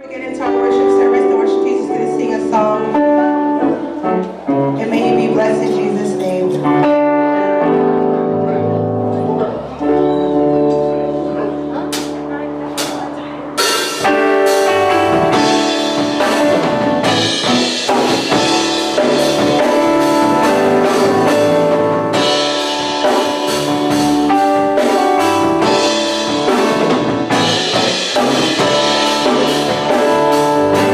We get into our worship service, the worship team is going to sing a song. And may you be blessed in Jesus' name. Thank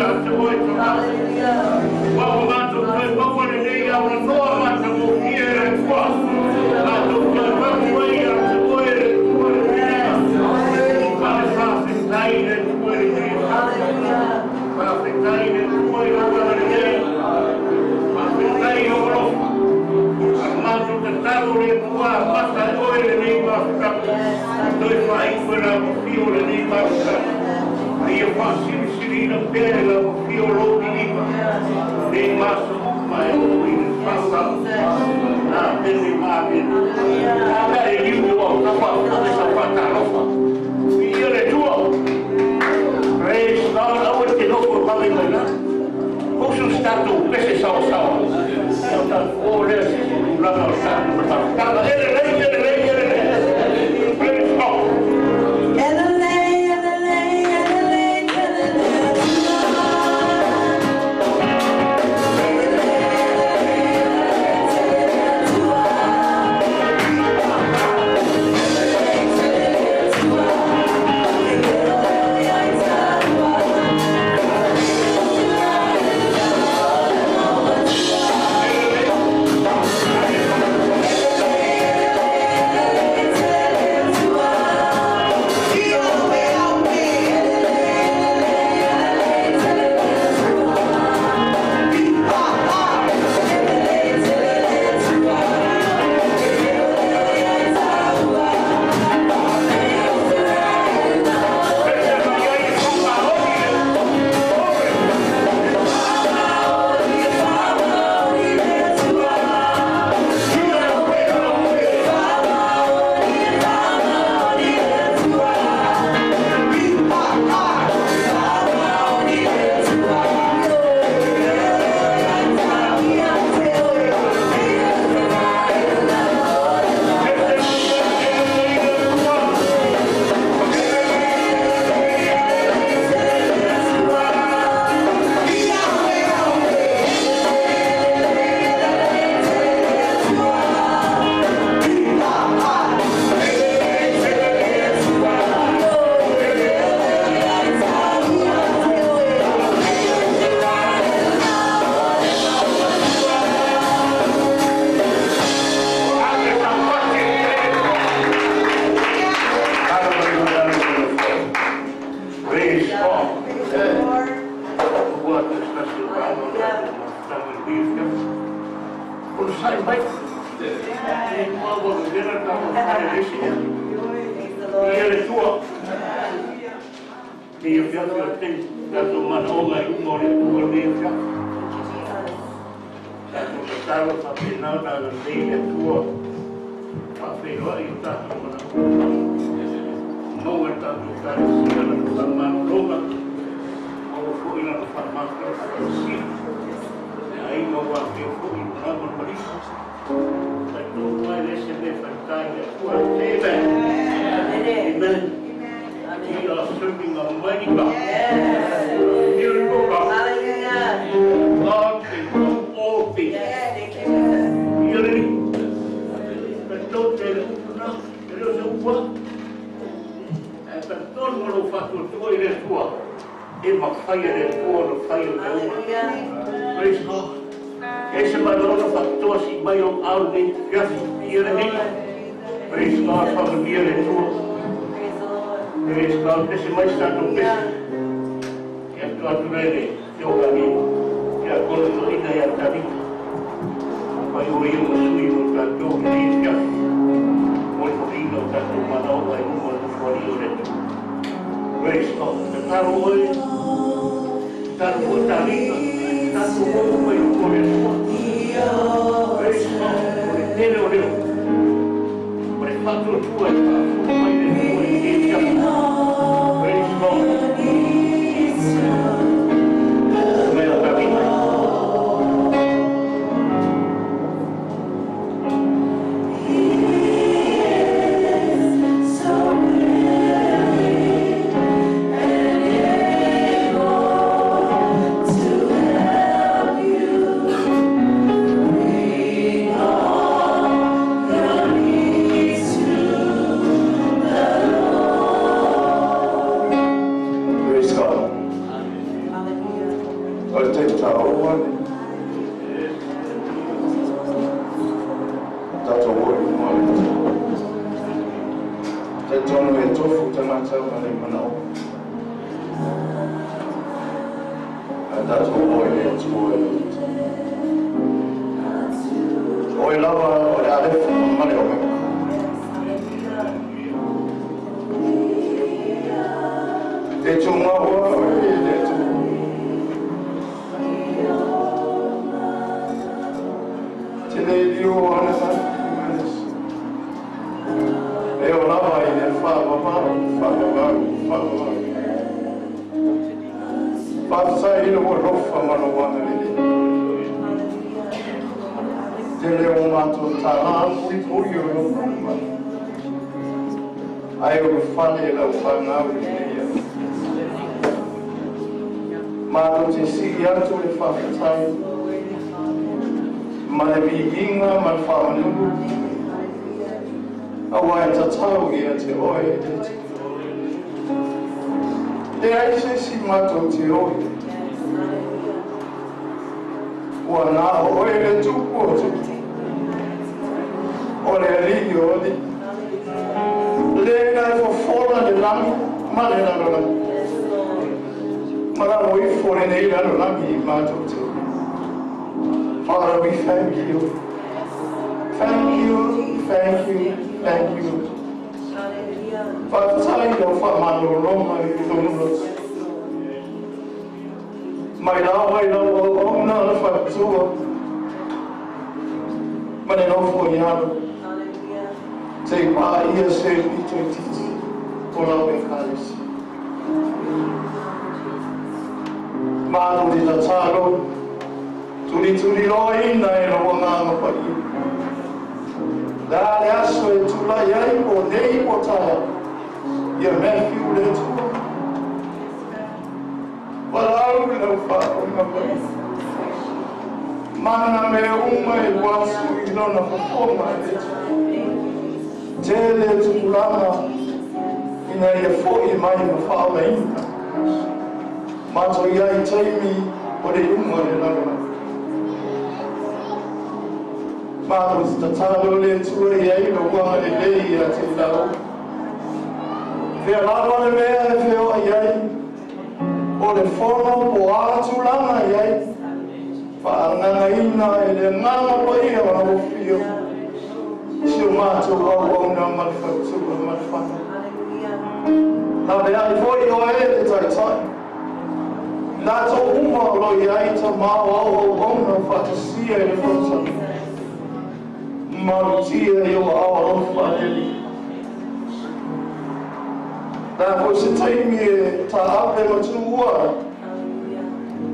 To O le taimi tāua le tatou o i luma o le Atua. Talitonu e tofu tagata ma le manao. Ae tatou o i le Atua e Oe lava o le Alefa ma le Omega. Te tūmaua oe e le Atua. Te le liu o ana nati e o lava i le whaavavau, whaavavau, whaavavau. Whaatai i le alofa ma lou agalelei. Te leo o mātou tālā pui pui o lau kuma. Ai o le fale lau whangau i leia. Mātou te sii atu le whawhetai. Ma le viiga ma le whamanuru. Aua e tatau ia te oe e te te. Le ai se si mātou te oe. Ua nā oe le tupu o tupu. O le alii o alii. Le ngai fofola le lagi ma le lalolagi. Ma lalo ifo lenei lalolagi i mātou te oe. Father, we thank you. Thank you, thank you, thank you. Faafetai lau faamalologa i totonu lotu. Mai lava i lau auauna le faletua ma le nofo i alo. Seia paia se pito itiiti o lau Ekalesia. Matou te tatalo, tulituliloaina e lou Agaga Paia. Le a le aso e tulai ai po o nei po o taeao, ia Matthew le Atua. Valaau lau faafofoga paia. Mana mea uma e alu atu i lona fofoga e le Atua. Tele tupulaga ina ia fo'i mai ma faaolaina. Matou i ai i taimi o le iuga o le lalolagi. Matou te tatalo le Atua e i ai lou agalelei ia te i latou. Fea lava le mea e feoai ai, o le fono po o a tulaga e i ai, faaagagaina e le Agaga Paia o lau Afio si o matou auauna ma le faletua ma le fanau. Laveai foi oe e le Taitai. I latou uma o lo o i ai tama o au auauna faatasia i le fonotaga. Malutia i ou aao alofa e le Alii. Le a foi se taimi e taape ma tuua ai,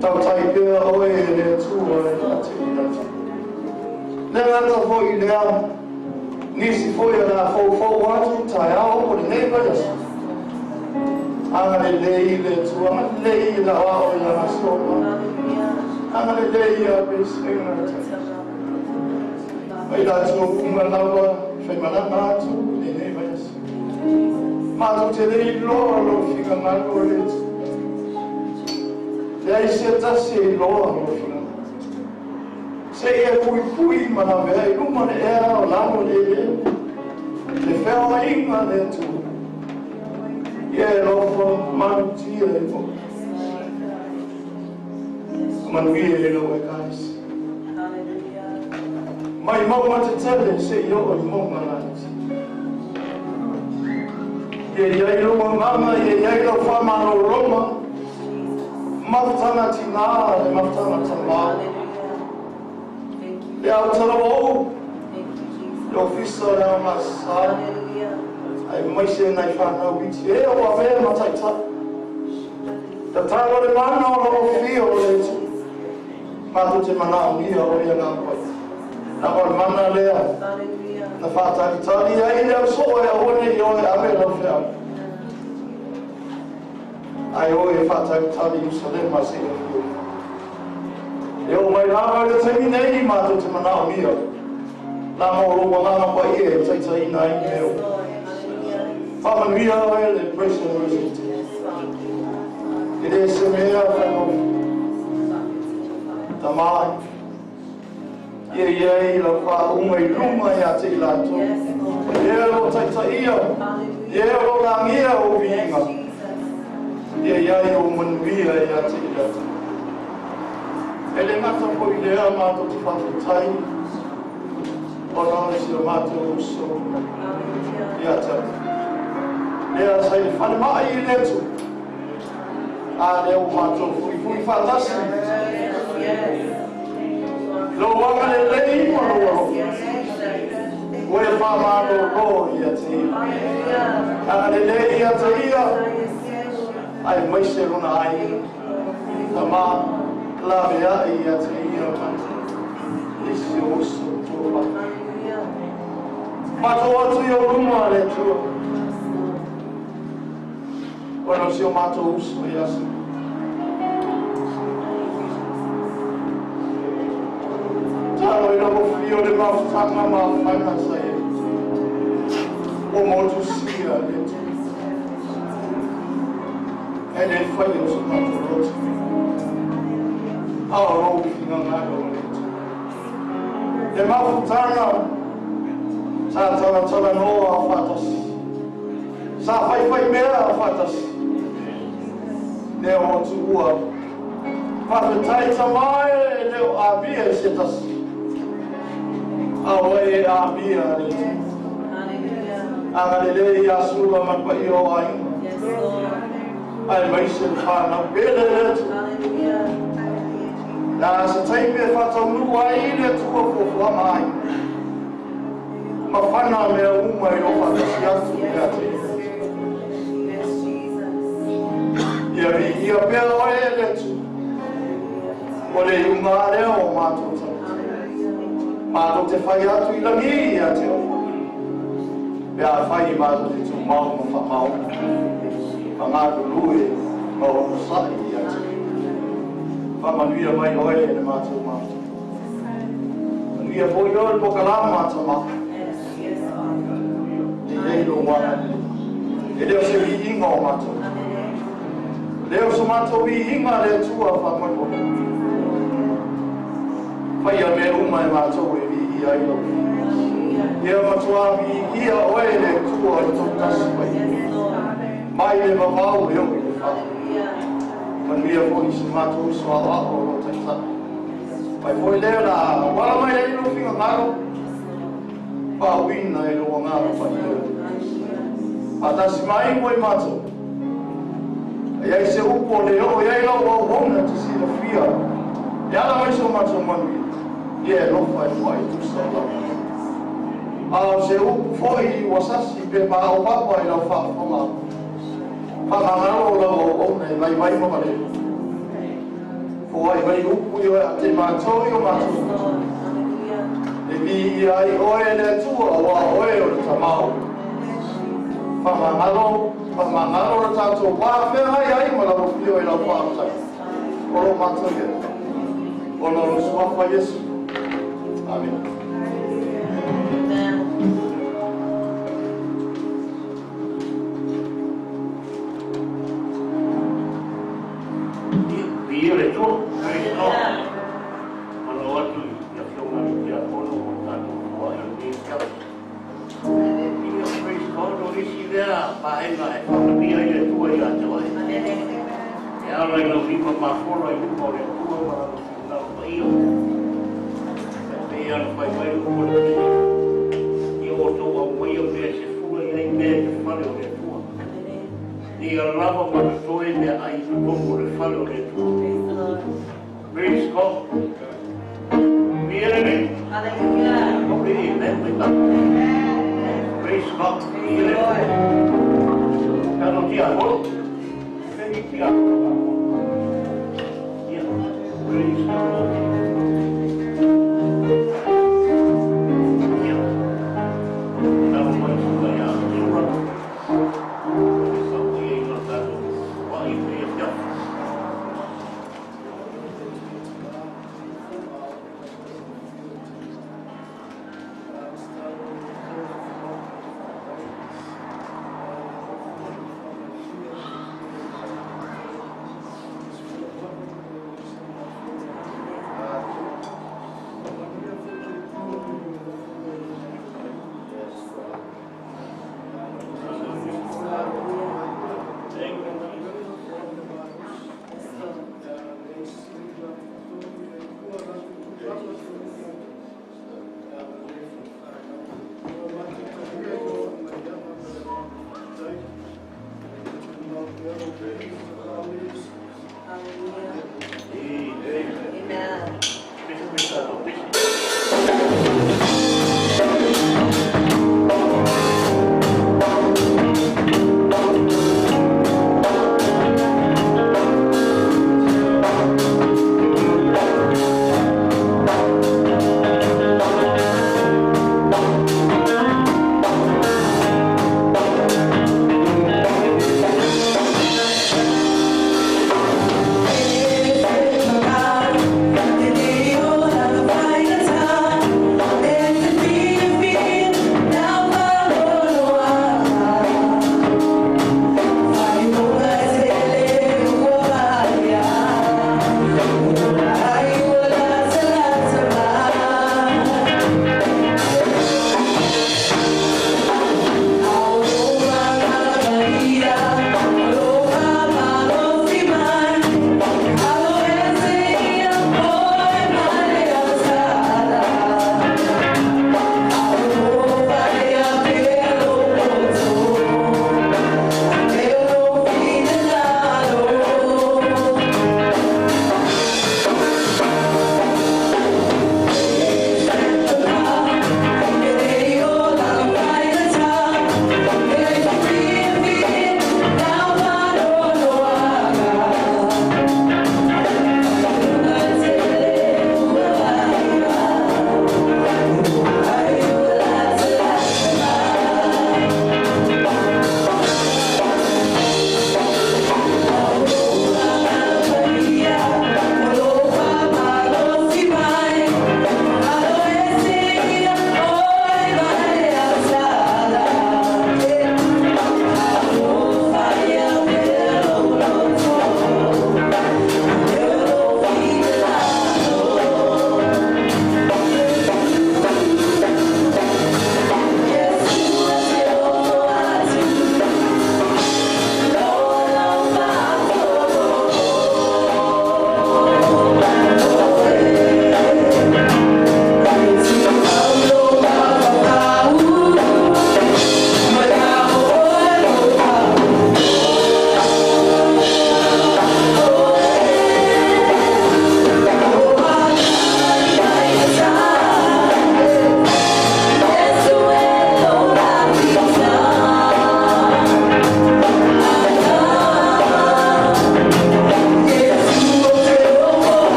tautai pea oe e le Atua e te i latou. Le gata foi i lea, nisi foi o le a foufou atu taeao po lenei vaiaso. Agalelei le Atua, agalelei i lau ao i lana soa. Agalelei ia pesega e taitai. Mai latou uma lava faimalaga atu i lenei vaiaso. Matou te le iloa lou finagalo o le Atua. Leai se tasi e iloa lou finagalo. Seia e puipui ma lavea i luma le ea o lalo le eleele, le feoaiga a le Atua. Ia e alofa malutia e oe. Manuia e lou Ekalesia. Mai mauga tetele seia oo i mauga laiti. Ia i ai lou agaga, ia i ai lau faamalologa, mafutaga tinā le mafutaga tamā. Le ao talavou, le ofisa o le Aogasasa, aemaise nai fanau iti e o avea ma taitai. Tatalo le mana o lou afio o le Atua. Matou te manaomia o le Agaga Paia. Lava o le mana lea na faatalitali ai le au soo e aua ne i o e ave lau feau. Ae o e faatalitali i Ierusalema seia afio mai. E oo mai lava i le taimi nei matou te manaomia lava o lou Agaga Paia e taitaiina ai mea uma. Faamanuia oe le Praise and Worship Team. E le se mea faigofie. Tamai ia ia i lau whaunga i luma ia te i lātou. Ia lo taitaia, ia lo langia o viinga. Ia ia i o manuia ia te i lātou. E le ngata po i lea mātou te whawhitai, o nā si o mātou uso ia te atu. Lea sa i le whane mai i le atu. A lea o mātou fui fui whatasi. Lo wanga le lei ma lo alo. Oe wha māno ro ia te ia. Anga le lei ia te ia. Ai maise rona ai. Tama lawe ai ia te ia. Isi o uso tō. Mātou atu i o luma le tua. Ona o si o mātou uso i asu. Taro i ramo whio le mawhanga mawhanga sa e. O motu sia le tua. E le whai o sa mātou roti. Ao rau whinga ngaro le tua. Le mawhutanga sa tala tala noa a whatasi. Sa whai whai mea a whatasi. Leo o tuua. Whawhetai tamai leo a mia i se tasi. Au e a mia le tu. Anga le le i a sua manpa i o ainga. Ai maise le whanau pele le tu. Nā se taime whataunu ai le tua fuafua mai. Ma whana mea uma i o whatasi atu i a te. Ia vi ia pea oe le tu. O le iunga lea o mātou tau. Mātou te whai atu i langi ia te o. Pea whai i mātou te tū mau ma whamau. Whangāku lue ma ono sai ia te. Whamanuia mai oe le mātou mātou. Manuia foi oe le pokalā mātou mātou. Te ei lo wana le. E leo se viinga o mātou. Leo se mātou viinga le tua whamanu. Whai a me uma e mātou e vi ia i lau. Ia matua vi ia oe le tua i tō tasi mai. Mai le vavau e o i le wha. Manuia foi se mātou uso a o lo taita. Pai foi leo la wala mai le ilo whinga ngaro. Pā wina e loa ngaro whai ia. Patasi mai mo i mātou. Ai ai se upo le o ai lau au hona te sila whia. E ala mai so mātou manuia. Ia e lofa e whai tusa lau. A o se upu foi wasasi pe ma au papa i lau whaafanga. Whakangaro o lau au ona e mai mai mawale. Foi mai upu i oe a te mātou i o mātou. E vi ia i oe le atua o a oe o le tamau. Whakangaro, whakangaro le tātou wā whea ai ma lau whio i lau whaatai. O lo mātou ia. O lo suafa Yesu. Amen. Amen. Ia le tō, praise God. Mana o atu ia whionga i te akono o tātou kua i nei kia. Ia, praise God, o isi lea paenga e whakamia i le tua i a te wai. E ala i lau lima mafora i luma o le tua ma lau whingau pa ia. E ana whai mai o le pene. Ia o tō au mai o mea se fua i ai mea te whare o le tua. Ia lava ma te toe mea ai i tō le whare o le tua. Praise God. Hallelujah. Praise God. Praise Lord. Praise the Lord.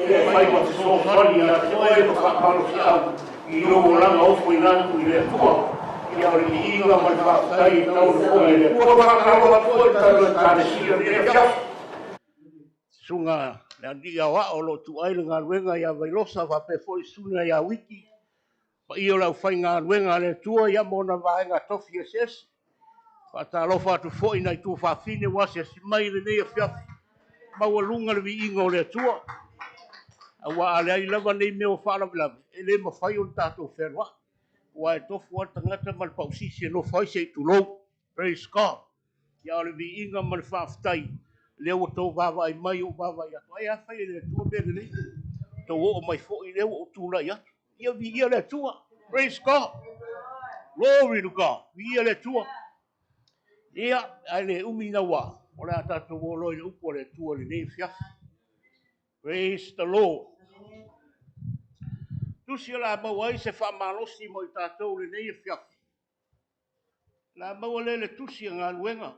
Ia e fai ma fesoasoani ia te oe ma faamalosiau i lou olaga ofoina atu i le Atua. Ia o le viiga ma le faafetai e tatau ona foai e le Atua. Faatalofa atu foi i le tatou Ekalesia i lenei afiafi. Susuga le Alii Aoao o lo o tuuai le galuega ia Vailosa faapea foi le Susuga ia Wiki, paia o le aufaigaluega a le Atua ia ma ona vaega tofi eseese. Faatalofa atu foi i nai tuafafine ua asiasi mai i lenei afiafi, maualuga le viiga o le Atua. Aua a leai lava nei mea o faalavelave, e le mafai ona tatou fealuai. Aua e tofu lava le tagata ma le pausisi e nofo ai se i tulou. Praise God. Ia o le viiga ma le faafetai, lea ua outou vaavaai mai, ou vaavaai atu, ai a fai e le Atua mea lelei. Tou oo mai foi lea ua ou tulai atu. Ia viia le Atua. Praise God. Glory to God. Viia le Atua. Ia, ae le umi naua, o le a tatou o loa i le upu a le Atua i lenei afiafi. Praise the Lord. Tusi o le a maua ai se faamalosi mo i tatou i lenei afiafi. O le a maua lea i le Tusi a Galuega.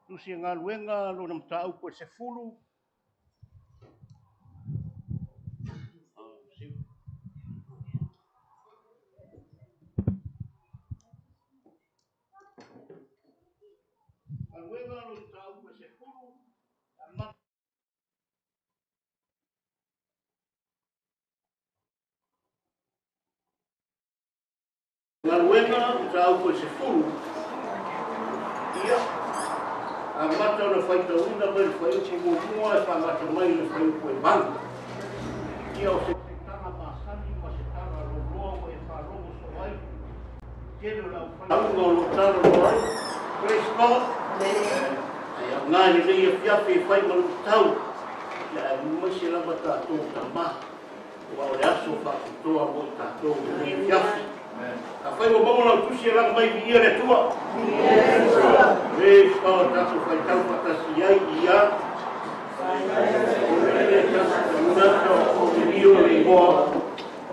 Tusi a Galuega, lona mataupu e 10. Galuega, lona mataupu e 10. Galuega, mataupu e 10. Ia, amata ona faitauina mai le fuaiupu muamua e faagata mai le fuaiupu e 8. Ia, o se tala masani ma se tala loaloa ua e faalogo soo ai. Tele o le aufaiauga o lo o talanoa ai. Praise God. Ai aoga i lenei afiafi e fai ma luitau. Ia, ae aemaise lava tatou tama. Aua o le aso faapitoa mo i tatou i lenei afiafi. Afai ua maua lau tusi e laga mai, viia le Atua. Praise God. Tatou faitau faatasi ai ia. O le tasi tagata o Konelio le igoa,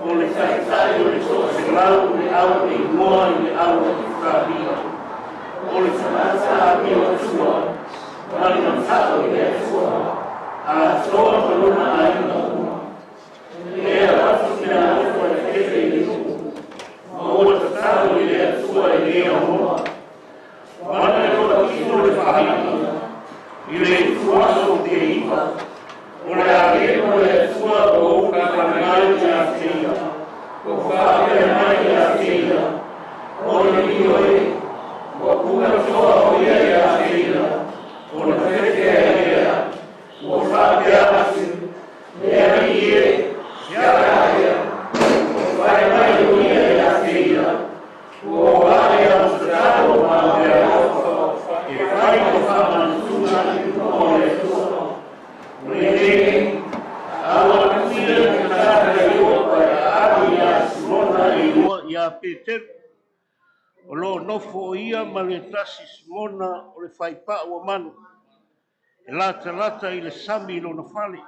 o le taitai o le sooselau o le au e igoa i le au Italia. O le tagata amio atua ma le mata'o i le Atua, atoa ma lona aiga uma. E avatu meaalofa e tele i le nuu, ma ua tatalo i le Atua e le aoa. Mana e lona tino le faaiuga i le ituaso pe 9, o le agelu o le Atua ua uka mai ia te ia. Ua faapea mai ia te ia, o le io e, ua puna toa o ia ia te ia, o na fete ai lea, ua faapea atu, e alii e, ia ia, ua fai mai o ia ia te ia, ua o ae au tatalo ma au meaalofa, e fai ma faamanatuga i luma o le Atua. O lenei, a ua atu ia te tagata i Iopa e alu ia Simona e igoa ia Peteru. O lo o nofo o ia ma le tasi Simona o le faipa'u o manu, e latalata i le sami i lona fale.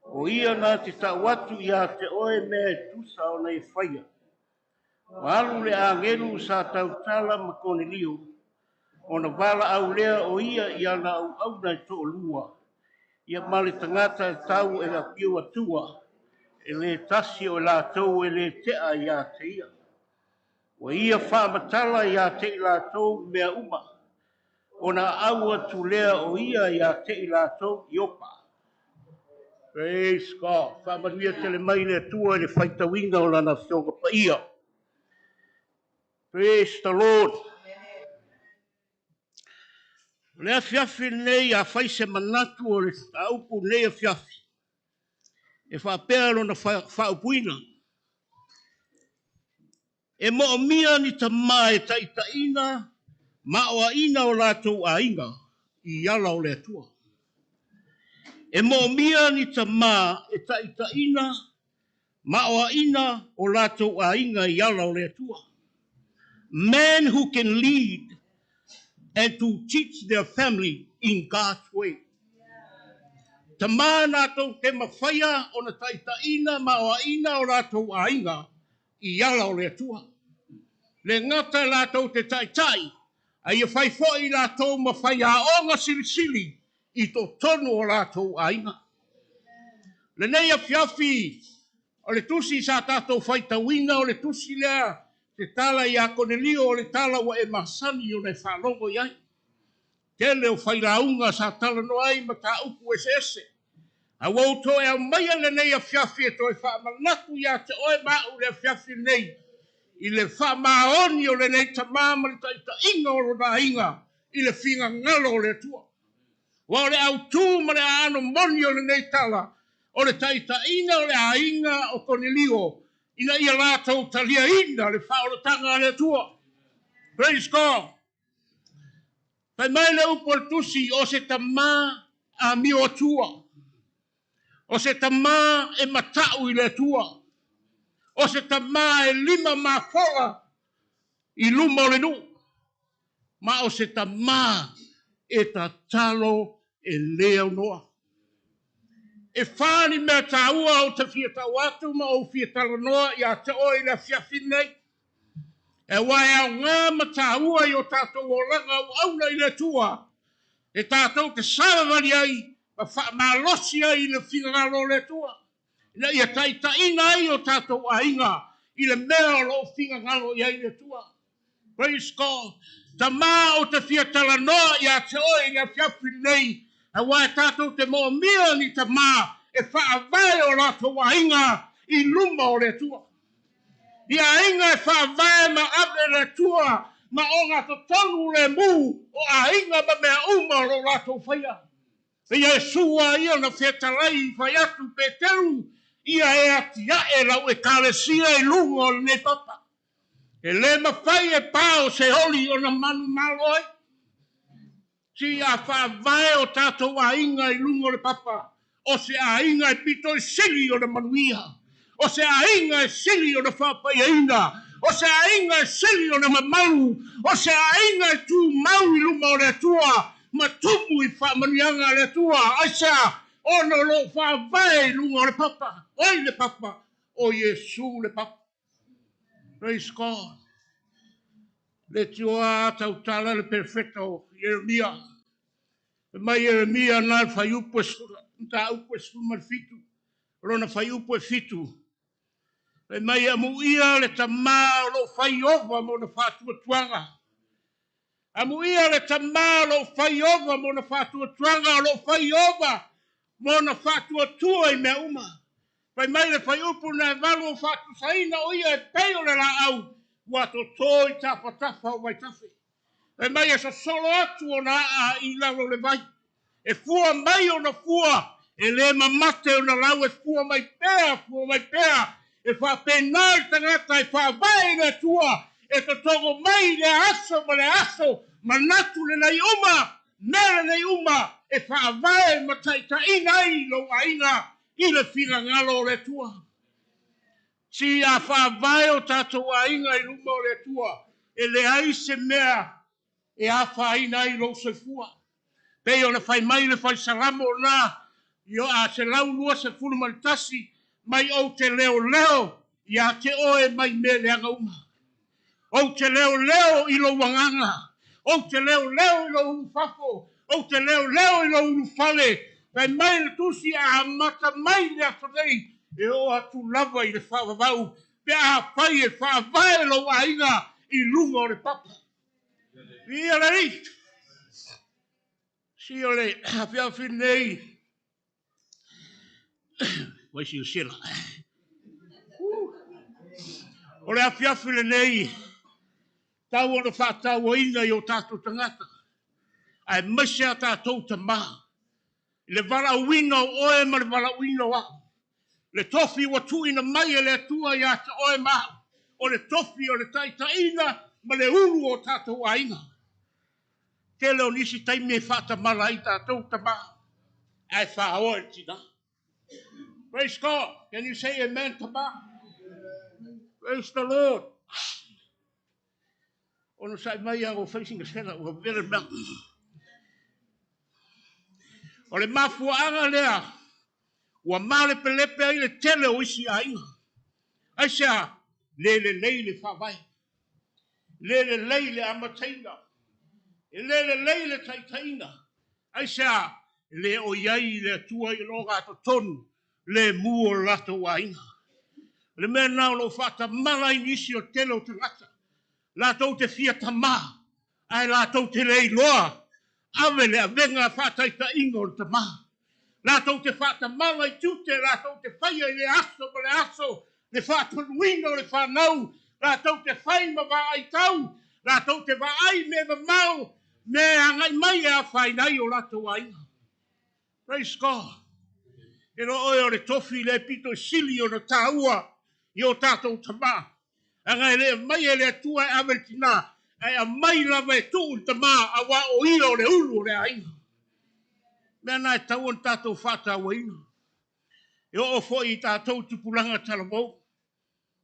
O ia na te ta'u atu ia te oe mea e tusa ona e faia. Ua alu le agelu sa tautala ma Konelio, ona valaau lea o ia i ana auauna e toalua, ia ma le tagata e tau e afio atua, e le tasi o i latou e le te'a ia te ia. Ua ia faamatala ia te i latou mea uma, ona aau atu lea o ia ia te i latou i Iopa. Praise God. Faamanuia tele mai le Atua i le faitauina o lana afioga paia. Praise the Lord. O le afiafi lenei, a fai se manatu o le mataupu lenei afiafi, e faapea lona faaupuina. E moomia ni tamā e taitaiina ma aoaina o latou aiga i ala o le Atua. E moomia ni tamā e taitaiina ma aoaina o latou aiga i ala o le Atua. Men who can lead and to teach their family in God's way. Tamā latou te mafaia ona taitaiina ma aoaina o latou aiga i ala o le Atua. Le gata latou te taitai, A ia fai foi i latou ma faiaoga silisili i totonu o latou aiga. Lenei afiafi, o le tusi sa tatou faitauina, o le tusi lea, se tala ia Konelio, o le tala ua e masani ona e faalogo i ai. Tele o failauga sa talanoa ai mataupu eseese. A ua ou toe aumaia lenei afiafi e toe faamanatu ia te oe ma au le afiafi lenei i le faamaoni o lenei tamā ma le taitaiga o lona aiga i le finagalo o le Atua. Ua o le autū ma le aano moni o lenei tala, o le taitaiga o le aiga o Konelio ina ia latou taliaina le faaolataga a le Atua. Praise God. Fai mai le upu o le tusi, o se tamā amio atua, o se tamā e mata'u i le Atua, o se tamā e lima mafola i luma o le nuu, ma o se tamā e tatalo e lē aunoa. E fa ni mea tāua ou te fia tau atu ma ou fia talanoa ia te oe i le afiafi nei. E ua e aogā ma tāua i o tātou olaga auauna i le Atua, e tātou te savavali ai ma faamalosi ai i le finagalo o le Atua, ina ia taitaiina ai o tātou aiga i le mea o loo finagalo i ai le Atua. Praise God. Tamā, ou te fia talanoa ia te oe i le afiafi lenei, aua e tātou te moomia ni tamā e faavae o latou aiga i luma o le Atua. I aiga e faavae ma ave le Atua ma ogatotonu le mu o aiga ma mea uma o lo latou faia. E Iesu a ia na fetalai i fai atu Peteru, ia e atiae lau ekalesia i luga o lenei papa. E lē mafai e pa o se oli ona manumalo ai. Si a faavae o tātou aiga i luga o le papa, o se aiga e pito i sili o le manuia, o se aiga e sili o le faapaiaina, o se aiga e sili o le mamalu, o se aiga e tumau i luma o le Atua ma tumu i faamanuiaga a le Atua. Aisea? Ona o loo faavae i luga o le papa. Oi le papa? O Iesu le papa. Praise God. Le tioa tautala le perfecto o Ieremia. E mai Ieremia na le faiupu e mataupu e 17. Lona faiupu e 7. E mai amuia le tamā o loo fai ova mo na faatuatuaga. Amuia le tamā o loo fai ova mo na faatuatuaga, o loo fai ova mo na faatuatua i mea uma. Fai mai le faiupu na e 8 o faatusaina o ia e pei o le laau ua totō i tafatafa o vaitafe. Fai mai e sosolo atu ona aa i lalo le vai. E fua mai ona fua, e lē mamate ona lau e fua mai pea, fua mai pea. E faapena le tagata e faavae i le Atua, e totogo mai le aso ma le aso, manatu lenei uma, mea lenei uma, e faavae ma taitaiina ai lou aiga i le finagalo o le Atua. Si a faavae o tātou aiga i luma o le Atua, e leai se mea e afaina ai lou soifua. Pei ona fai mai le fai salamo na i o a 121, mai ou te leoleo ia te oe mai mea leaga uma. Ou te leoleo i lou agaga, ou te leoleo i lou ulufafo, ou te leoleo i lou ulufale. Fai mai le tusi a amata mai le aso nei e oo atu lava i le faavavau, pe a fai e faavae lou aiga i luga o le papa. Ia le Alii. Si o le afiafi nei, vai silasila. O le afiafi lenei, tau ona faatauaina i o tātou tagata, aemaise a tātou tamā, i le valaauina o oe ma le valaauina o au. Le tofi ua tuuina mai e le Atua ia te oe ma au, o le tofi o le taitaiina ma le ulu o tātou aiga. Tele o nisi taimi e faatamala ai tātou tamā, ae fāoa i le tinā. Praise God. Can you say amen, tamā? Praise the Lord. Ono sa'i mai a o facing a sela ua vele mea. O le mafuaaga lea ua malepelepe ai le tele o isi aiga. Aisea? Le lelei le faavae. Le lelei le amataina. E le lelei le taitaiga. Aisea? E le o i ai le Atua i le ogatotonu lemu o le latou aiga. O le mea lena o lo o faatamala ai nisi o le tele o tagata, latou te fia tama, ae latou te le iloa ave le avega faataitaiga o le tama. Latou te faatamala i tiute, latou te faia i lea aso ma le aso le faatonuina o le fanau, latou te fai ma vaai tau, latou te vaai mea mamao, mea e agai mai e afaina ai o latou aiga. Praise God. E le o oe o le tofi lea e pito i sili ona taua i o tatou tama. Leaga e le aumaia e le Atua e ave i le tina, ae aumai lava e tuu i le tama, aua o ia o le ulu o le aiga. O le mea lena e tatau ona tatou faatauaina. E oo foi i tatou tupulaga talavou,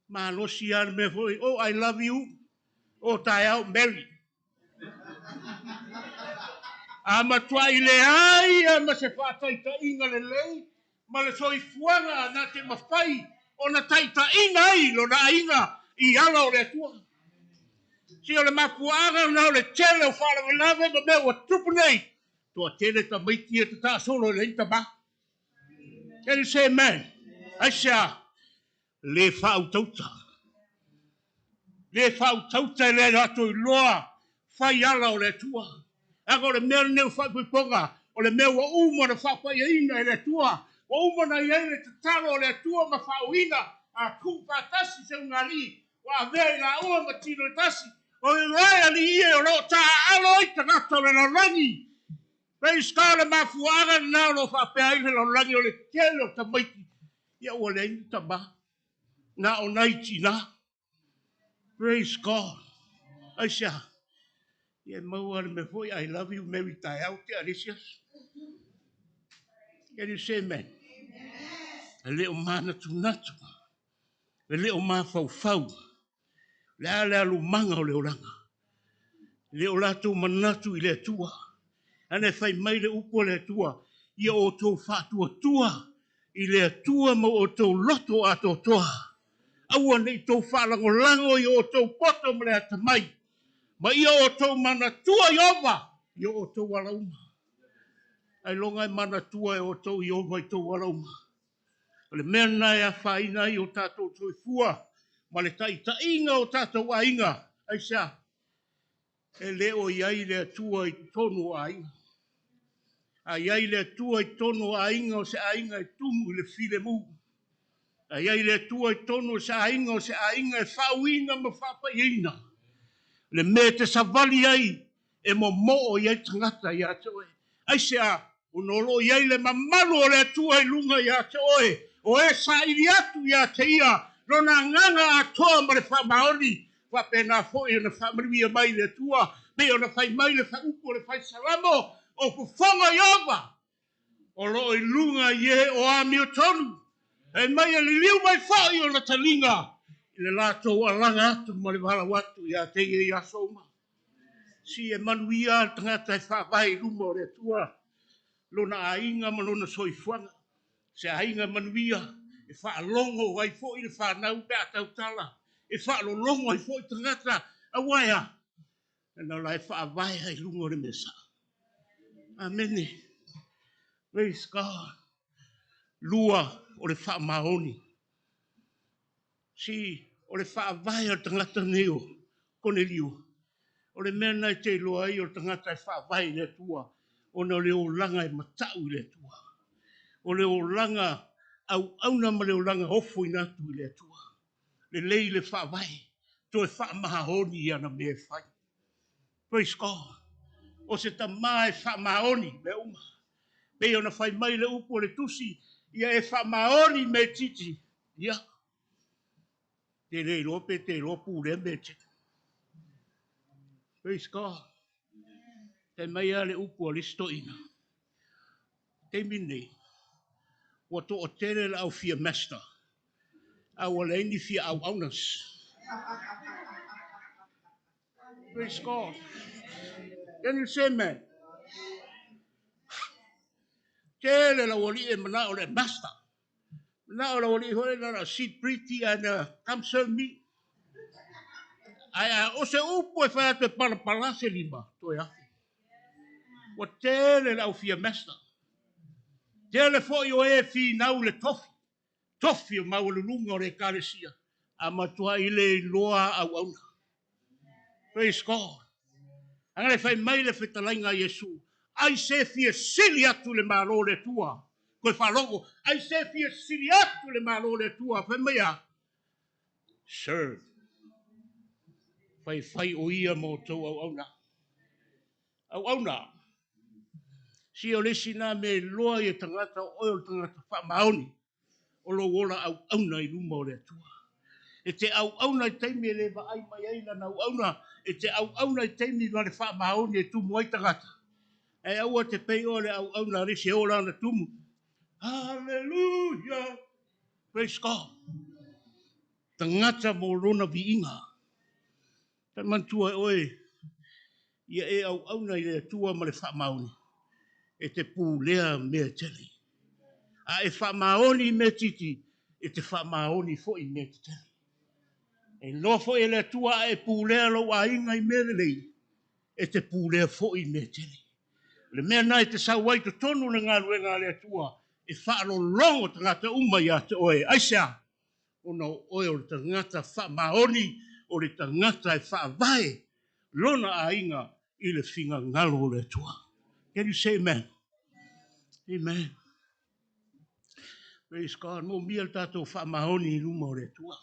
malosi lava le mea foi, oh I love you, oh taeao, marry. A matuai leai lava ma se faataitaiga lelei ma le soifuaga na te mafai ona taitaiina ai lona aiga i ala o le Atua. Se o le mafuaaga lena o le tele o faalavelave ma mea ua tutupu nei, toatele tamaiti ia tataasolo i le tama. Can you say amen? Aisea? Le faautauta. Le faautauta e le latou iloa fai ala o le Atua. Leaga o le mea lenei o faaipoipoga, o le mea ua uma ona faapaiaina e le Atua, ua uma ona i ai le tatalo a le Atua ma faauiga, a tuufaatasi se ugaalii, ua avea i laua ma tino e tasi, o oe alii e o lo o taaalo ai tagata o le lalolagi. Praise God, le mafuaaga lena o lo o faapea ai le lalolagi o le tele o tamaiti, ia ua leai ni tama, na o nai tina. Praise God. Aisea? Ia e maua le mea foi, I love you, Mary taeao tea le isi aso. Can you say amen? E le o manatunatu, e le o mafaufau, le a le alumaga o le olaga. E le o latou manatu i le Atua. Ana e fai mai le upu a le Atua, ia outou faatuatua i le Atua ma outou loto atoatoa. Aua ne i tou faalagolago i o outou poto ma le atamai, ma ia outou manatua Ieova i o outou ala uma. Ailoga e manatua e outou Ieova i tou ala uma. O le mea lena e afaina ai o tatou soifua ma le taitaiga o tatou aiga. Aisea? E le o i ai le Atua i totonu o aiga. A i ai le Atua i totonu o aiga, o se aiga e tumu i le filemu. A i ai le Atua i totonu o se aiga, o se aiga e faauiina ma faapaiaina. Le mea e te savali ai, e momoo i ai tagata ia te oe. Aisea? Ona o lo o i ai le mamalu o le Atua i luga ia te oe, o e saili atu ia te ia lona agaga atoa ma le faamaoni, faapena foi ona faamanuia mai le Atua, pei ona fai mai le upu o le Fai Salamo, o fofoga Ieova o lo o i luga i e o amiotonu, e mai e liliu mai foi ona taliga i le latou alaga atu ma le valaau atu ia te ia i aso uma. Si e manuia le tagata e faavae i luma o le Atua lona aiga ma lona soifuaga. Se aiga manuia e faalogo ai foi le fanau pe a tautala, e faalologo ai foi tagata, aua e a? Leaga o la e faavae ai i luga o le mea sao. Amene. Praise God. Lua o le faamaoni. Si o le faavae o le tagata nei o Konelio, o le mea lena e te iloa ai o le tagata e faavae i le Atua, ona o le olaga e matau i le Atua. O le olaga auauna ma le olaga ofoina atu i le Atua. Lelei le faavae, toe faamaoni i ana mea e fai. Praise God. O se tama e faamaoni mea uma. Pei ona fai mai le upu o le tusi, ia e faamaoni mea itiiti. Ia, te le iloa pe te iloa pulea mea itiiti. Praise God. Fai mai lava le upu a le isi toeaina, taimi lenei, ua toatele le au fia master, a ua leai ni fia auaunas. Praise God. Can you say amen? Tele lau alii e manao le master. Manao lau alii foi na sit pretty and come serve me. Ai a o se upu e fai atu e palapala se lima, toe afe. Ua tele le au fia master. Tele foi o e finau le tofi, tofi o maualuluga o le ekalesia, a matuai le iloa auauna. Praise God. Aga le fai mai le fetalaiga a Iesu, ai se fia sili atu le Malo o le Atua. Toe faalogo, ai se fia sili atu le Malo o le Atua. Fai mai a, serve. Faifai o ia ma outou auauna. Auauna. Si o le isi na mea e iloa i e tagata o oe o le tagata faamaoni, o lou ola auauna i luma o le Atua. E te auauna i taimi e le vaai mai ai lana auauna, e te auauna i taimi ma le faamaoni e tumu ai tagata. Ae aua te pei oe le auauna a le isi e ola ana tumu. Hallelujah! Praise God! Tagata mo lona viiga. Ta manatua e oe, ia e auauna i le Atua ma le faamaoni, e te pulea mea tele. A e faamaoni i mea itiiti, e te faamaoni foi i mea tetele. E iloa foi e le Atua a e pulea lou aiga i mea lelei, e te pulea foi i mea tele. O le mea lena e te sau ai i totonu o le galuega a le Atua, e faalologo tagata uma ia te oe. Aisea? Ona o oe o le tagata faamaoni, o le tagata e faavae lona aiga i le finagalo o le Atua. Can you say amen? Amen. Praise God. Moomia le tatou faamaoni i luma o le Atua.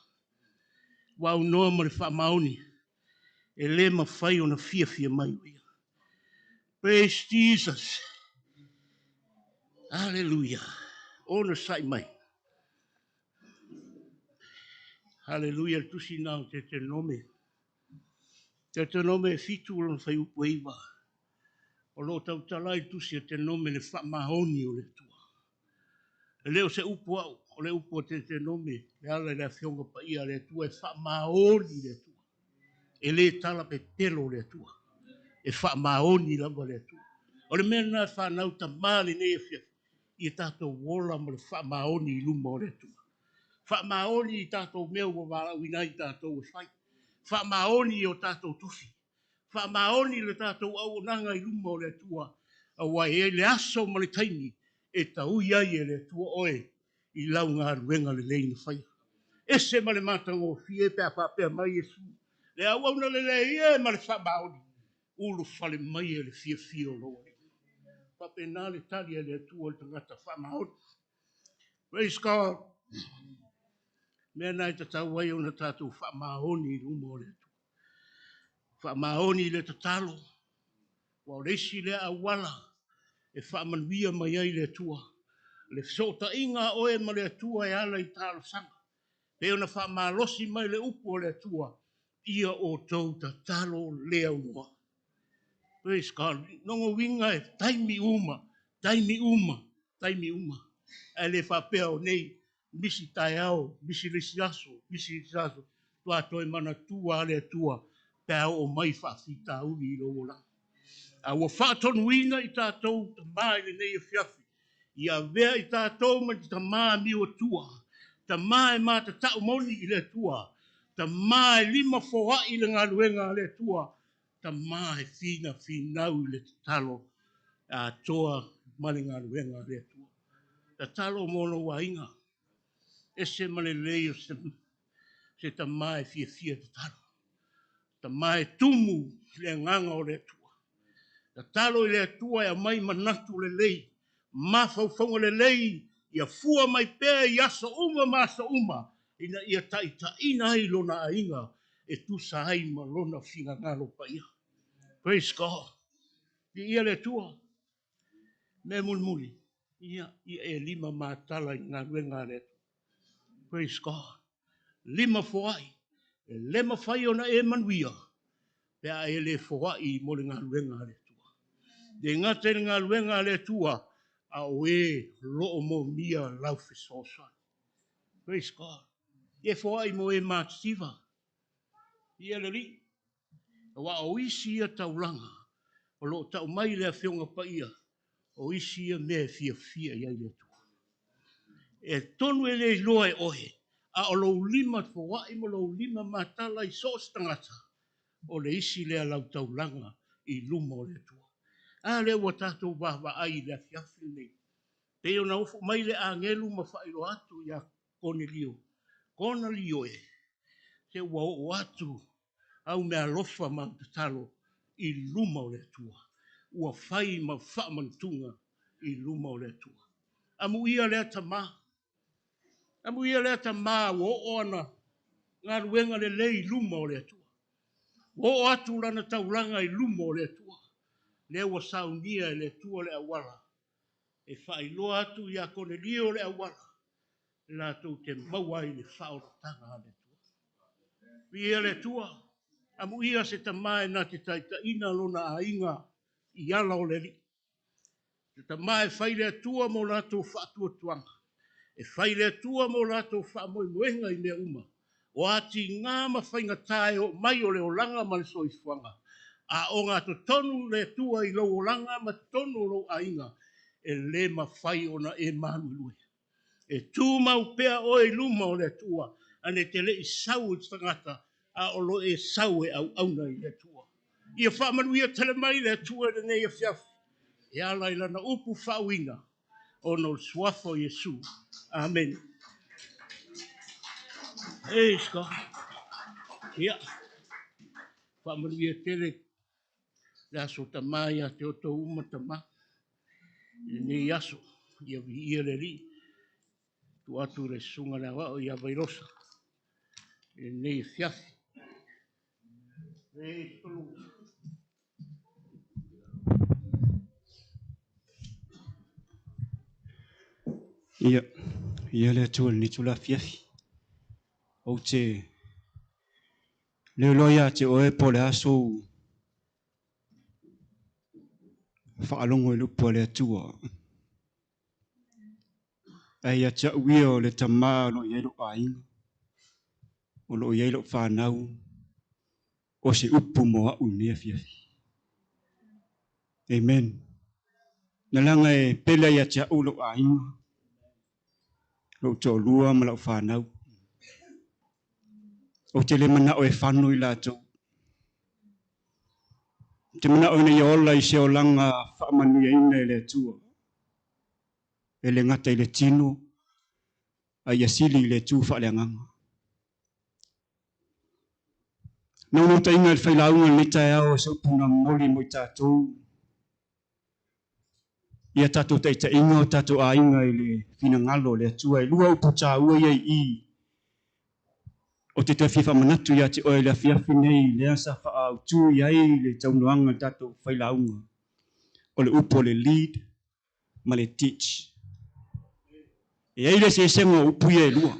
Ua aunoa ma le faamaoni, e le mafai ona fiafia mai o ia. Praise Jesus. Hallelujah. Ona sai mai. Hallelujah. Le tusi na o Tetenome. Tetenome e 7 lona fuaiupu e 9. O lo o tautala ai le tusi a Tetenome le faamaoni o le Atua. E le o se upu au, o le upu a Tetenome, le ala i le afioga paia a le Atua e faamaoni le Atua. E le tala pepelo le Atua. E faamaoni lava le Atua. O le mea lena e fanau tamā lenei afiafi, ia tatou ola ma le faamaoni i luma o le Atua. Faamaoni i tatou mea ua valaauina ai tatou e fai. Faamaoni i o tatou tofi. Faamaoni le tatou auaunaga i luma o le Atua, aua e i ai le aso ma le taimi e taui ai e le Atua oe i lau galuega lelei na faia. Ese ma le matagofie pe a faapea mai Iesu, le auauna lelei e ma le faamaoni, ulufale mai e le fiafia o lou Alii. Faapena le tali a le Atua i le tagata faamaoni. Praise God. Mea na e tatau ai ona tatou faamaoni i luma o le Atua. Faamaoni i le tatalo, ua o le isi lea auala e faamanuia mai ai le Atua. Le fesootaiga a oe ma le Atua e ala i talosaga. Pei ona faamalosi mai le upu o le Atua, ia outou tatalo le aunoa. Praise God. Lona uiga e taimi uma, taimi uma, taimi uma. Ae le faapea o nei, misi taeao, misi le isi aso, misi le isi aso, faatoa toe manatua a le Atua pe a oo mai faafitauli i lou olaga. A ua faatonuina i tatou tamā i lenei afiafi, ia avea i tatou ma tamā miuatua, tamā e matatau moni i le Atua, tamā e lima foai i le galuega a le Atua, tamā e finafinau i le tatalo atoa ma le galuega a le Atua. Tatalo mo lou aiga, ese ma lelei o se tamā e fiafia tatalo. Tamā e tumu i le agaga o le Atua. Tatalo i le Atua e aumai manatu lelei, mafaufauga lelei, ia fua mai pea i aso uma ma aso uma, ina ia taitaiina ai lona aiga e tusa ai ma lona finagalo paia. Praise God. Viia le Atua. Mea mulimuli, ia e lima matala i galuega a le Atua. Praise God. Lima foai, e le mafai ona e manuia, pe a e le foai mo le galuega a le Atua. Le gata i le galuega a le Atua, a o e loo momia lau fesoasoani. Praise God. E foai mo e matitiva. Ia le Alii. Aua o isi ia taulaga o loo tau mai le afioga paia, o isi ia mea e fiafia i ai le Atua. E tonu e le iloa e oe, a o lou lima foai ma lou lima matala i so o se tagata, o le isi lea lau taulaga i luma o le Atua. A lea ua tatou vaavaai i le afiafi lenei, pei ona ofo mai le agelu ma faailoa atu ia Konelio, Konelio e, se ua oo atu au meaalofa ma au tatalo i luma o le Atua. Ua fai ma faamanutuga i luma o le Atua. Amuia lea tama. Amuia lea tama ua oo ana galuega lelei i luma o le Atua. Ua oo atu lana taulaga i luma o le Atua. Lea ua saunia e le Atua le auala e faailoa atu ia Konelio le auala latou te maua ai le faaolataga a le Atua. Viia le Atua, amuia se tama e na te taitaiina lona aiga i ala o le Alii. Se tama e fai le Atua mo latou faatuatuaga, e fai le Atua mo latou faamoemoega i mea uma, o atiga ma faigata e oo mai o le olaga ma le soifuaga, a ogatotonu le Atua i lou olaga ma totonu o lou aiga, e le mafai ona e maluelue. E tumau pea oe i luma o le Atua, ane e te lei sau i le tagata, a o lo e sau e auauna i le Atua. Ia faamanuia tele mai le Atua i lenei afiafi, e ala i lana upu faauuina, ona o le suafa o Iesu. Amene. Praise God. Ia, faamanuia tele le aso tama ia te outou uma tama. I lenei aso, ia viia le Alii, tuu atu i le susuga le aoao ia Vailosa i lenei afiafi. Praise the Lord. Ia, ia le Atua i lenei itula afiafi. Ou te le iloa ia te oe po o le a sou faalogo i le upu a le Atua. Ae ia te au ia o le tama o lo o i ai lou aiga, o lo o i ai lau fanau, o se upu mo au i lenei afiafi. Amen. Na leaga e pele ia te au lou aiga, lou toalua ma lau fanau. Ou te le manao e fano i latou. Ou te manao ina ia ola i se olaga faamanuiaina e le Atua. E le gata i le tino, a ia sili i le itu faaleagaga. Naunautaiga i le failauga i lenei taeao o se upu na momoli mo i tatou ia tatou taitaiga o tatou aiga i le finagalo o le Atua. E lua upu taua ia i i ou te toe fia faamanatu ia te oe i le afiafi nei lea sa faaautu i ai le taunoaga i le tatou failauga. O le upu o le lead ma le teach. E i ai le eseesega o upu ia e lua.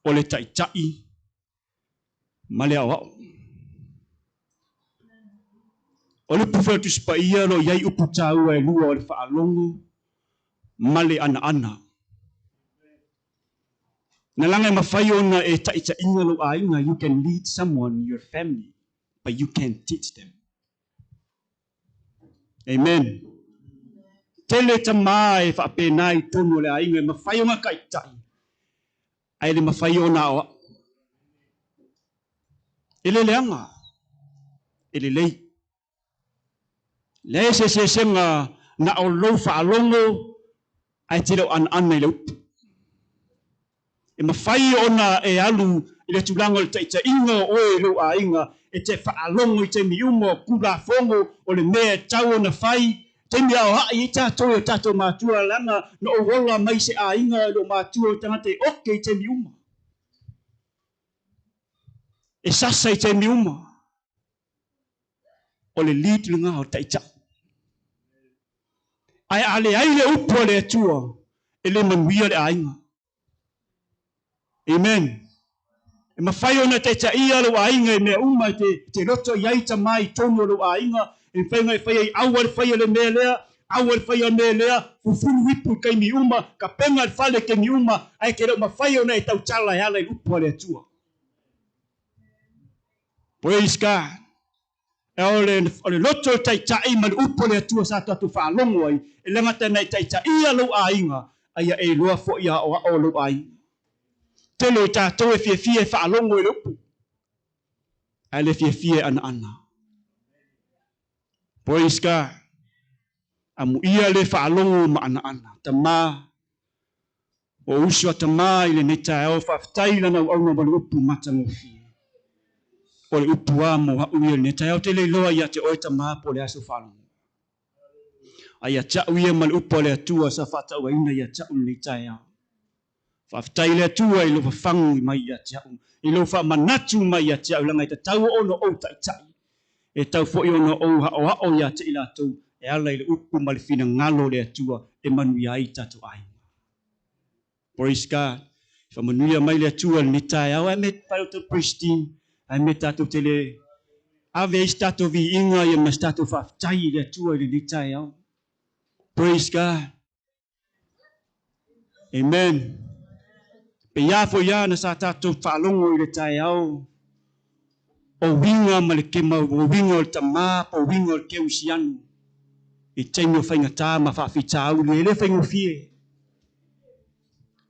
O le taitai ma le aoao. O le upu foi a le Tusi Paia o lo o i ai upu taua e lua o le faalogo ma le anaana. Na laga e mafai ona e taitaiina lou aiga, you can lead someone, your family, but you can't teach them. Amen. Tele tama e faapena i totonu o le aiga e mafai ona taitai, ae le mafai ona aoao. E le leaga, e lelei. Leai se eseesega na o lou faalogo ae te le o anaana i le upu. E mafai ona e alu i le tulaga o le taitaiga o oe i lou aiga, e te faalogo i taimi uma o Tulafono o le mea e tatau ona fai, taimi e aoai ai tatou e o tatou matua, leaga na ou ola mai se aiga i lou matua o tagata e oke i taimi uma. E sasa i taimi uma. O le lead lena o le taitai. Ae a leai le upu a le Atua, e le manuia le aiga. Amen. E mafai ona taitaia lou aiga i mea uma e te loto i ai tama i totonu o lou aiga, e mafai ona e fai ai aua le faia le mea lea, aua le faia le mea lea, fufulu ipu i taimi uma, tapena le fale i taimi uma, ae te le o mafai ona e tautala e ala i le upu a le Atua. Praise God. E o le loto o le taitai ma le upu a le Atua sa tatou faalogo ai, e le gata ina e taitaia lou aiga, a ia e iloa foi aoao lou aiga. Tele o tatou e fiafia e faalogo i le upu, ae le fiafia e anaana. Praise God. Amuia le faalogo ma anaana. Tamā, o uso a Tamā i lenei taeao, faafetai i lana auauna ma le upu matagofie. O le upu a mo a'u ia i lenei taeao, ou te le iloa ia te oe Tamā po o le a sou faalogo. A ia te a'u ia ma le upu a le Atua sa faatauaina ia te a'u i lenei taeao. Faafetai i le Atua i lou fafagu mai ia te a'u, i lou faamanatu mai ia te a'u, leaga e tatau ona ou taitai, e tatau foi ona ou aoao ia te i latou e ala i le upu ma le finagalo o le Atua e manuia ai tatou aiga. Praise God. Faamanuia mai le Atua i lenei taeao. Ae me pai outou praise team, ae me tatou te le ave ai se tatou viiga ia ma se tatou faafetai i le Atua i lenei taeao. Praise God. Amen. Pei foi ia na sa tatou faalogo i le taeao o uiga ma le kema, o uiga o le tamā po o uiga o le keusiano i taimi o faigata ma faafitauli, e le faigofie.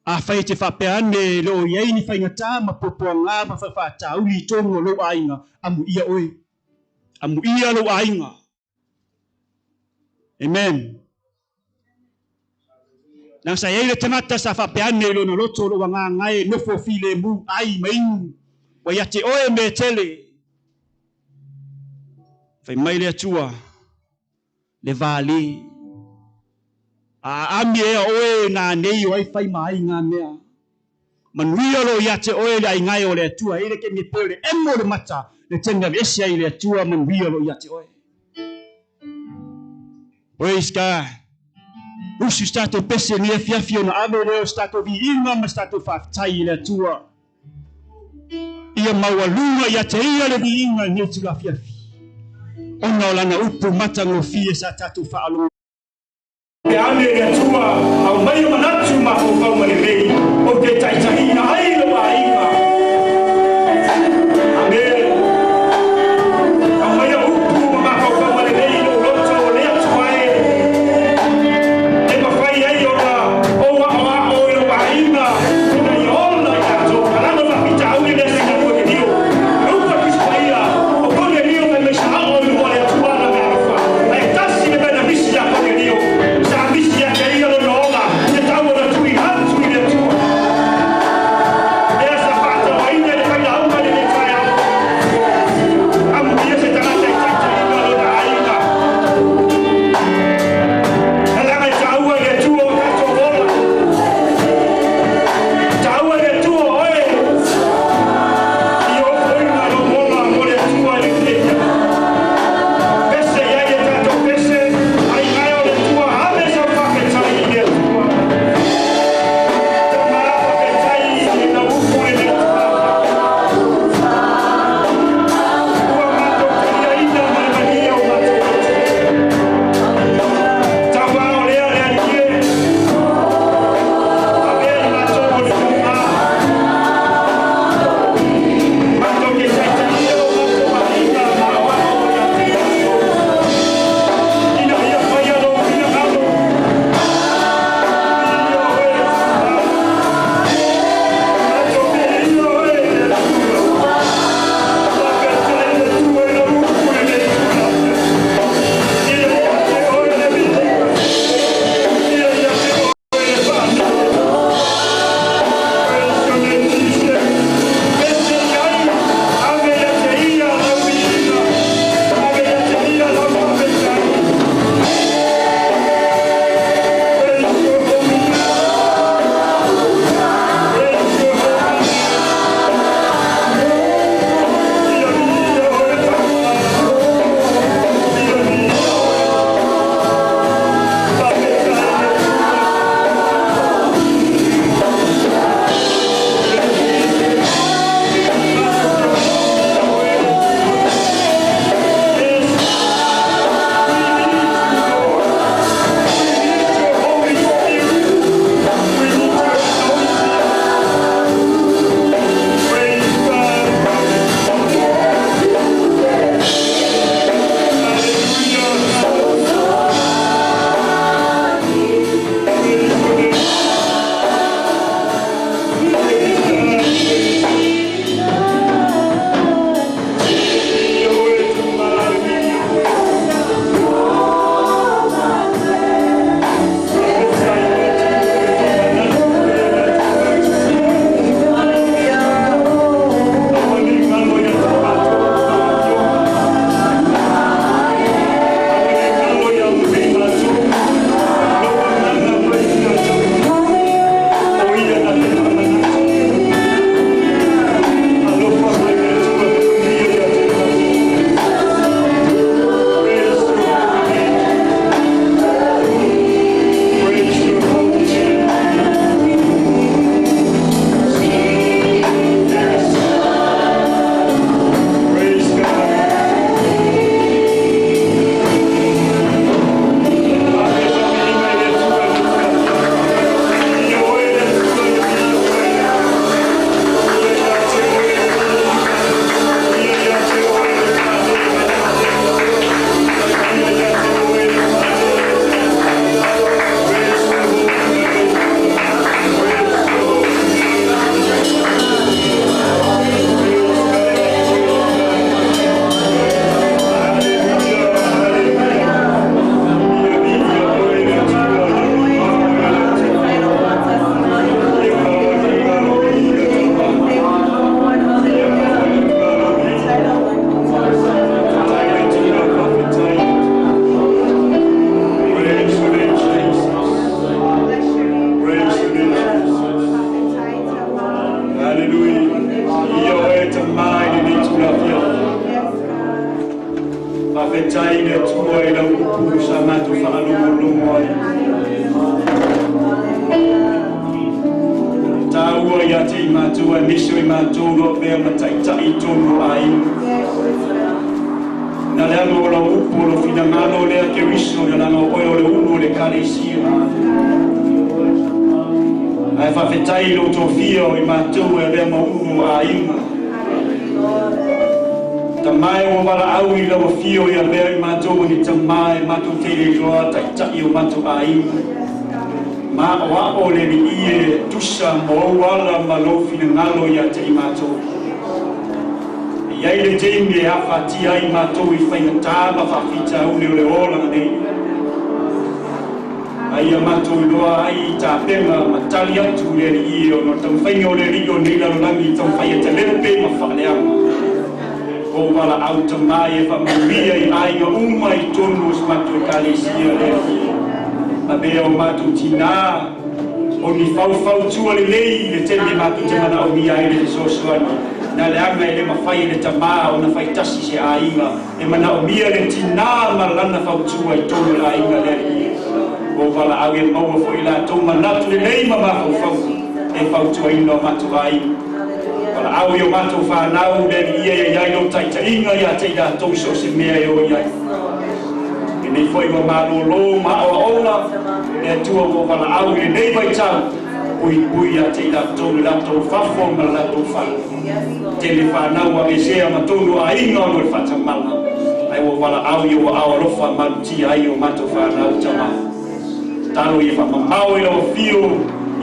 Afai e te faapea ane e le o i ai ni faigata ma puapuaga ma faafitauli i totonu o lou aiga, amuia oe. Amuia lou aiga. Amen. Leaga sa i ai le tagata sa faapea ane i lona loto o lou agaga e nofo filemu ai ma inu, ua ia te oe mea tele. Fai mai le Atua, le vale. A aami ea oe nanei o ai fai ma ai ngā mea. Manuia lo ia te oe le aiga e o le Atua, e le ke me peo le emo le mata, le taimi aveese ai le Atua, manuia lo ia te oe. Praise God. Usu se tatou pese ni afiafi ona ave lea o se tatou viiga ma se tatou faafetai i le Atua. Ia maualuga ia te ia le viiga i lenei itula afiafi, ona o lana upu matagofie sa tatou faalogo. Pe ane le Atua, aumaia manatu mafaufau ma lelei, ou te taitaiina ai lou aiga. Amene. Aumaia upu ma mafaufau ma lelei i lou loto, le Atua e, e mafai ai ona ou aoao i lou aiga, ina ia ola i latou. Kalama faafitauli lea sa galue Konelio. Le upu a Tusi Paia, o Konelio fai mai sa oo i luma o le Atua ana meaalofa. Ae tasi le mea na misi ia Konelio, sa misi ia te ia lona ola, e tatau ona tuuina atu i le Atua. Faafetai le Atua i lau upu sa matou faalogologo ai. Tāua ia te i mātou e miso i mātou loa pea mataitai i tonu o aiga. Na leaga o lau upu o lo finagalo lea ke riso le langa o oe o le ulu o le kalesia. Ae faafetai i lou tofia o i mātou e avea ma ulu o aiga. Tamae ua valaau i lau afio i avea i mātou o ni tamae mātou te iloa taitai o mātou aiga. Ma o ao le li e tusa mo au ala ma lou finagalo ia te i mātou. E iai le teimi e afatia ai mātou i faigata ma faafitauli o le olaga nei. Ai ia mātou iloa ai i tapenga ma tali atu le alii e ona o le taumafaiga o le alii o nei lalolagi i taumafai e talepe ma faaleaga. O valaau tamai e faamanuia i aiga uma i tonu o si matou ekalesia le alii. Avea o matou tinā o ni faufautua lelei i le taimi e matou te manaomia ai le fesoasoani. Na leaga e le mafai e le tamā ona faitasi se aiga e manaomia le tinā ma lana fautua i tonu o le aiga le alii. O valaau e maua foi latou manatu lelei ma mafaufauga e fautuaina o matou aiga. Valaau i o matou fanau le alii e iai lou taitaiga ia te i latou i so o se mea e o i ai. Lenei foi ua malōlō ma aoaoga le Atua ua valaau i lenei vaitau, puipui ia te i latou le latou fafo ma le latou fale. Tele fanau ua aveesea ma tonu o aiga ona o le faatamala, ae ua valaau i ou aao alofa malutia ai o matou fanau tama. Tatalo ia faamamao i lau afio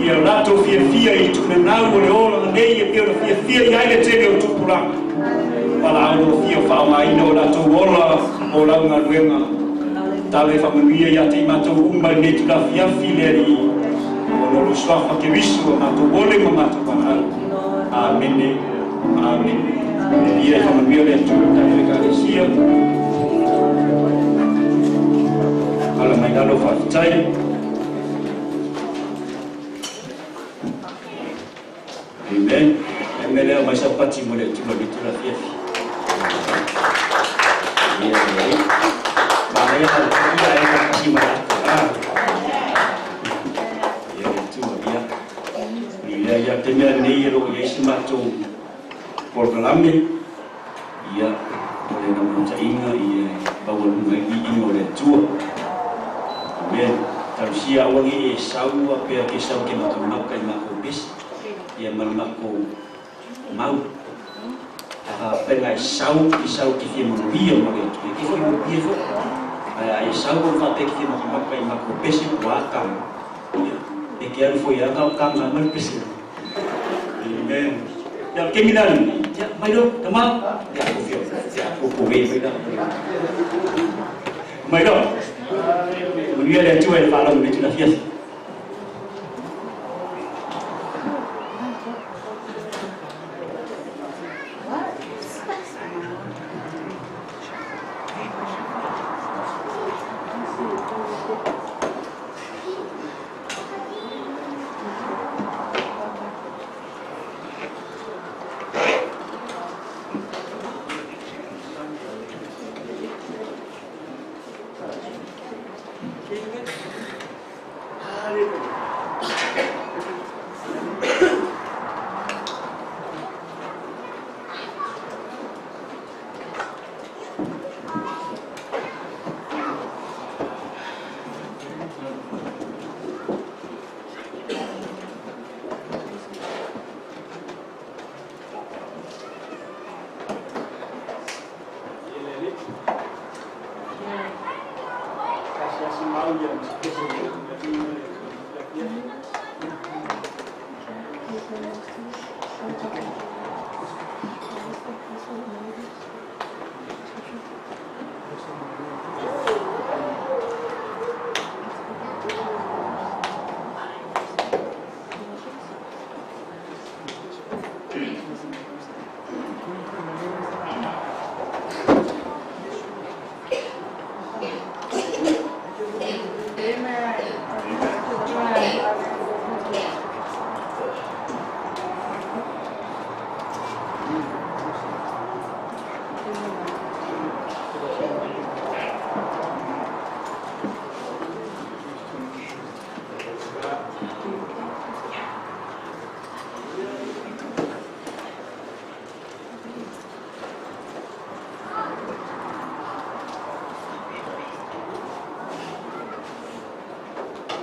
ia latou fiafia i tuunanau o le olaga nei e pei ona fiafia i ai le tele o tupulaga. Valaau lau afio faaaogaina o latou ola mo lau galuega. Tatalo e faamanuia ia te i matou uma i lenei tulafiafi le Alii, ona o lou suafa Keriso a matou ole ma matou valaau. Amene. Amene. Ia e faamanuia le Atua i tatou Ekalesia. Ala mai lalo faafetai. Amen. E mea lea mai sapati mo le Atua i lenei tulafiafi. Ia, ia, ia. Manaia na ia e faatasi ma latou. Ah. Ia le Atua, ia. Ia, ia te mea nei e lo o i ai se matou polokalame, ia, o le naunautaiga ia e maualuga ai viiga o le Atua. Amen. Talosia aua ne i e sau pea ke sau ke makamaka i makou pesi, ia ma le makou mau. A faapea e sau, e sau ke fia manuia ma le Atua. E ke foi manuia foi. Ae a e sau ona faapea ke fia makamaka i makou pesi, ua tama. Ia, e ke alu foi lava o kama mai le pesi. Amen. Ia, ke mina ni. Ia, mai lo, tama. Ia, ko fia. Ia, ko ko ve mai la. Mai lo. Manuia le Atua i le faalogo i le tulafiafi.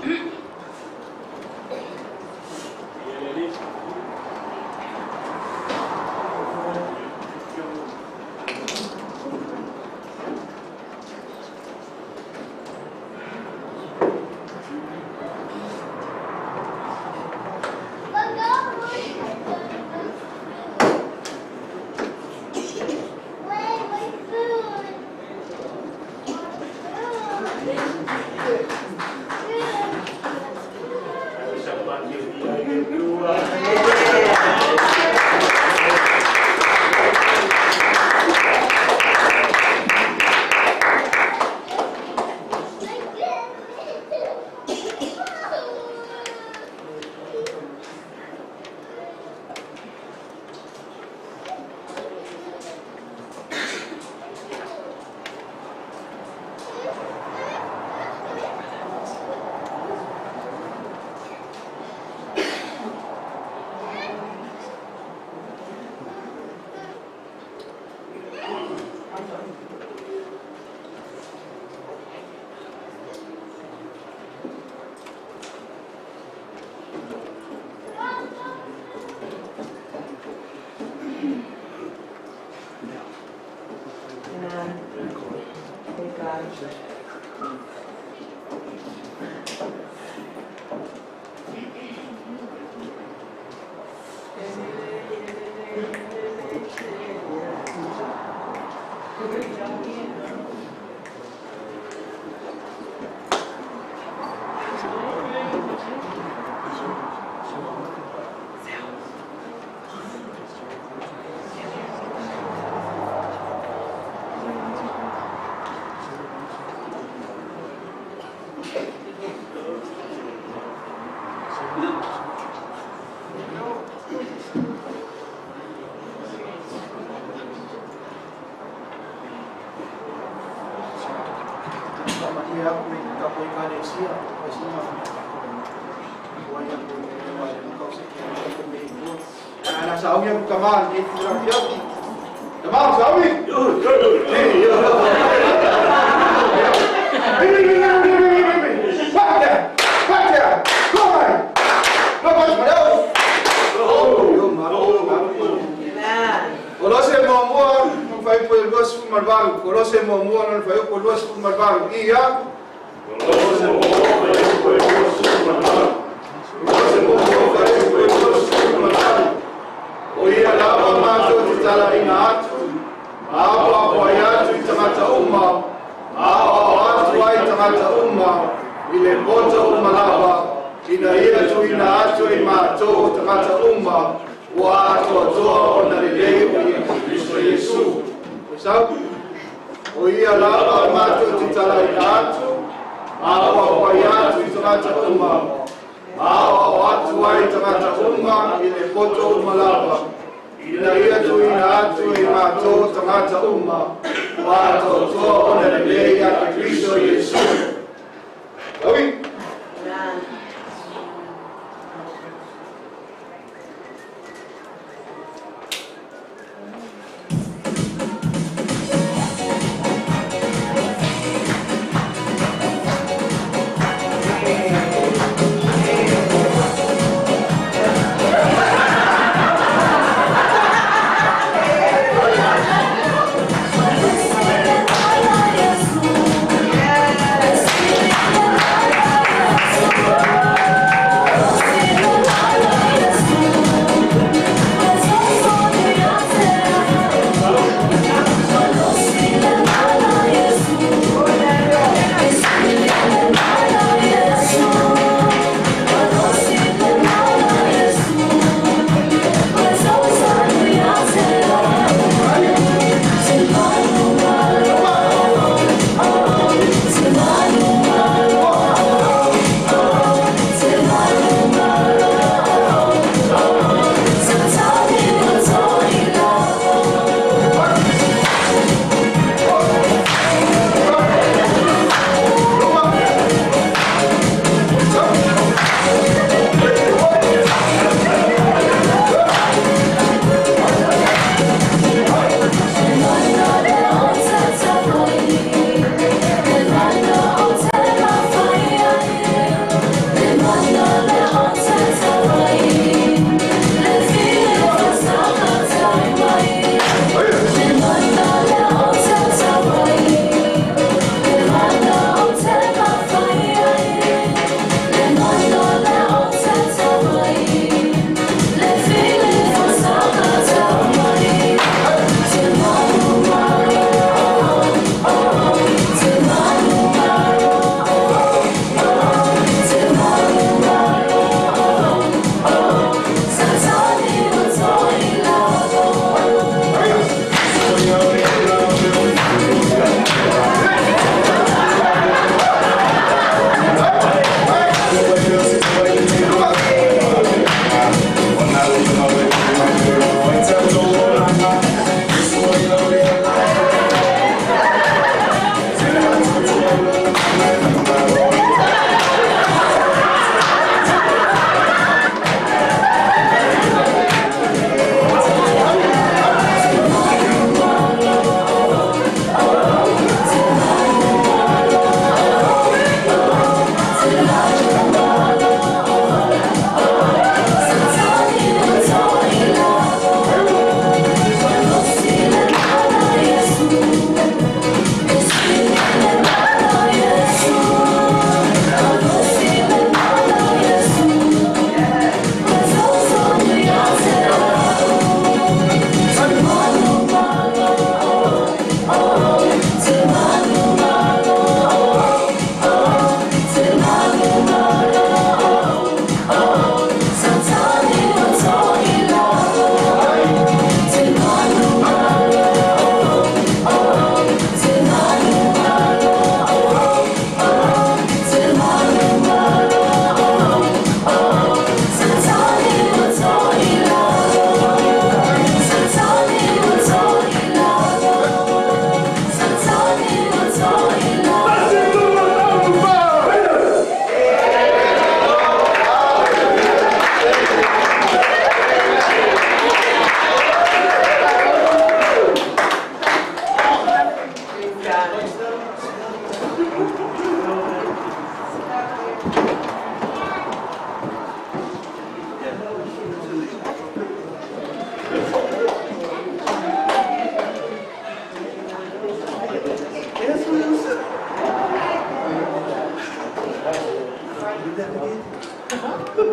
Yeah.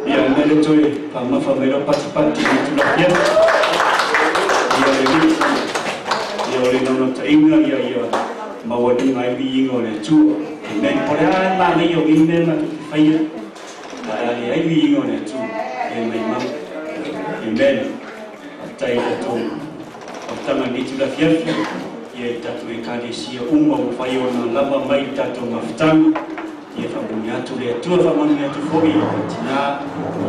Ia me le toe faamafa mai lau patipati i tulagia. Ia le li. Ia o le naunautaiga ia ia maualuga ai viiga o le Atua. Amen. Po o le a le manaia o nei mea matou te faia, ae a leai viiga o le Atua, e maumau. Amen. Faafetai i tatou autaga i lenei itula afiafi, ia i tatou Ekalesia uma ua mafai ona lava mai i le tatou mafutaga. Ia faamanuia atu le Atua, faamanuia atu foi i tina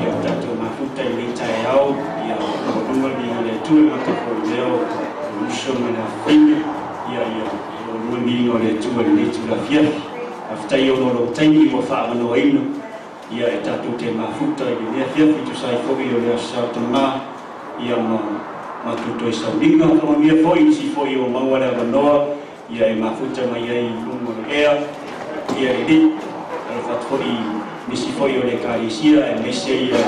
ia o tatou mafuta i lenei taeao, ia maualuga le viiga o le Atua i le matafou o uso ma le afafine, ia ia maualuga le viiga o le Atua i lenei itula afiafi. Faafetai ona o lou taimi ua faaavanoaina ia e tatou te mafuta i lenei afiafi tusa ai foi o le Aso Sa o Tamā ia ma matou toe sauniga. Faamanuia foi i nisi foi ua maua le avanoa ia e mafuta mai ai i luga o le ea ia lelei. Alofa atu foi i nisi foi o le Ekalesia aemaise ia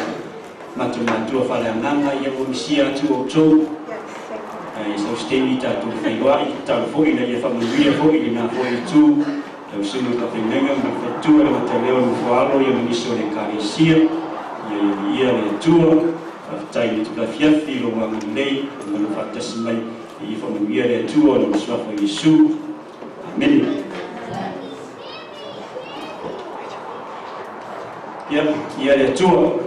matou matua faaleagaga ia ua misia atu outou. Ae sau se taimi tatou feiloai, tatalo foi ina ia faamanuia foi i lena foi itu lau susuga i le faafeagaiga ma le faletua le mataleo le nofoaalo ia ma nisi o le Ekalesia. Ia ia viia le Atua. Faafetai i le itula afiafi i lou agalelei ma lou faatasi mai. Ia faamanuia le Atua ona o le suafa o Iesu. Amene. Ia, ia le Atua.